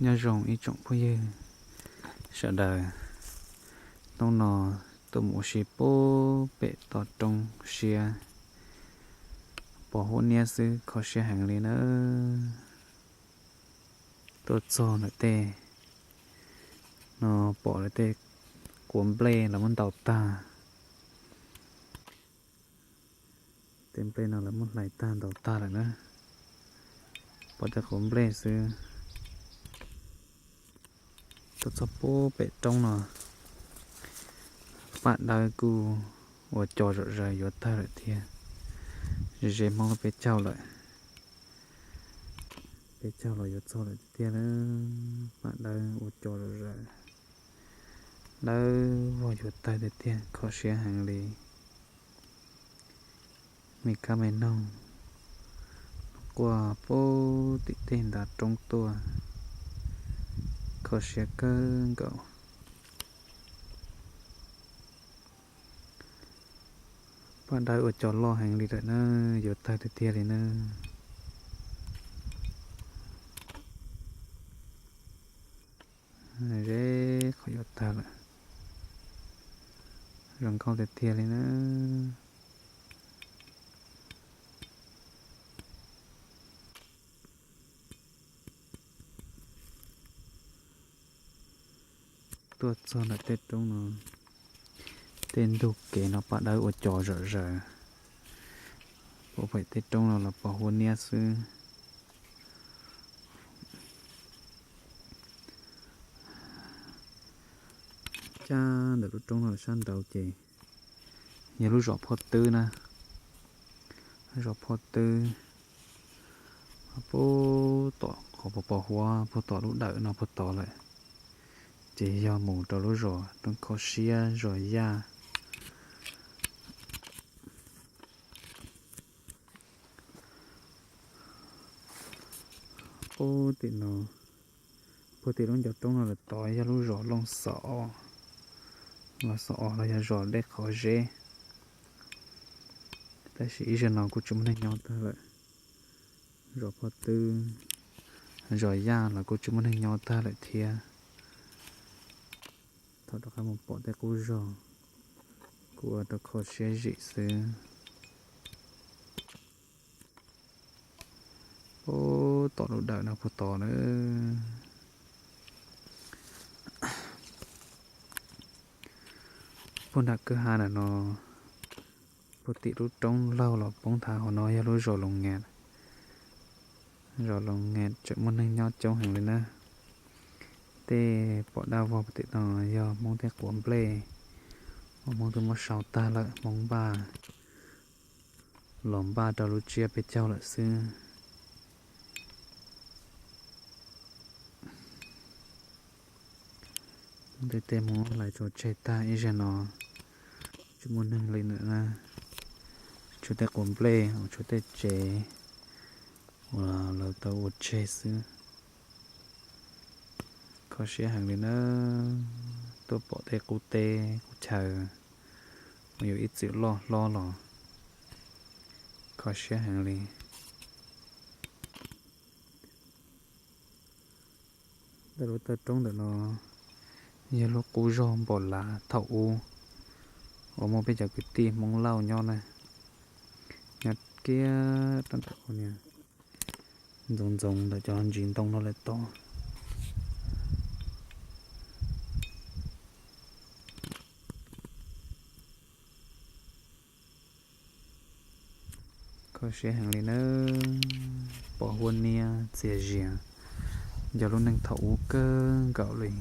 Nyob zoo ib tsoom phooj ywg sawv daws, hnub no tuaj mus ua si puag pem toj roob siab, pos huab niab xwb, kho siab heev li nawb. Tuaj txog ntawm tej no pom lawv tej quav nplej lawv muab ntaus tag. Tej nplej no lawv muab hlais tag ntaus tag lawm na. Pom tej quav nplej xwb. Tuaj txog puag pem roob no, paj dawb kuj ua cos zom zaws yuav tawg lawm thiab. Ze ze Hmoob lub peb caug lawm, peb caug los yuav txog lawm tiag tiag na. Paj dawb ua cos zom zaws, dawb vog yuav tawg tiag tiag, kho siab heev li. Me kab me noog quaj puag tim tej ntav roob tuaj, kho siab kawg nkaus. Paj dawb ua cos loj heev li lawm na, yuav tawg tiag tiag li na. Ze qhov yuav tawg lawm, zoo nkauj tiag tiag li na. Tuaj txog ntawm tej roob no, tej ntug kev no paj dawb ua cos zom zaws. Puag pem tej roob no los pos huab niab xwb. Cab ntawm lub roob no sab nraud ces yog lub zos Phoj Twb na. Zos Phoj Twb puag tom qhov pos pos huab puag tom lub dawm no puag tod lawm, ces yog mus rau lub zos Roob Kho Siab, zos Yaj. Puag tim no, puag tim lub ncov roob no lawm tod yog lub zos Looj Xov Os, los Xov Os los yog zos Dej Qhov Zeb. Tab sis ib zaug no kuj tsis muaj neeg nyob tag lawm. Zos Phoj Twb, zos Yaj los kuj tsis muaj neeg nyob tag lawm thiab. Thaum rov qab mus pom tej qub zos, kuj ua rau kho siab zim xwb. Puag tom lub dawm no puag tod na. Puag nram kwj ha ntawm no, puag tim lub roob laug los poob thav hauv no yog lub zos Loos Ngas. Zos Loos Ngas tseem muaj neeg nyob coob heev li na. Tej pom daj vog puag tim no yog Hmoob tej quav nplej uas Hmoob twb muab sau tag lawm, Hmoob npaj los npaj rau lub tsiab peb caug lawm xwb. Tej tej Hmoob hlais tso tseg tag ib zaug no, tsis muaj neeg li na. Tshuav tej quav nplej, tshuav tej tsev uas lawv tau ua tseg xwb. Kho siab heev li na, tuaj pom tej qub teb qub chaw uas yus ib txwm loj hlob los, kho siab heev li. Ntawm lub taw roob ntawm no yog lub qub zos Npom Lav thaum ub uas muaj peb cov kwv tij Hmoob Lauj nyob na, nyob kiag rau ntawm qhov niag ntxoov ntxoov ntawm cov ntsis ntoo no lawm tod. Kho siab heev li nawb, pom huab niab txias zias, nco lub neej thaum ub kawg nkaus li.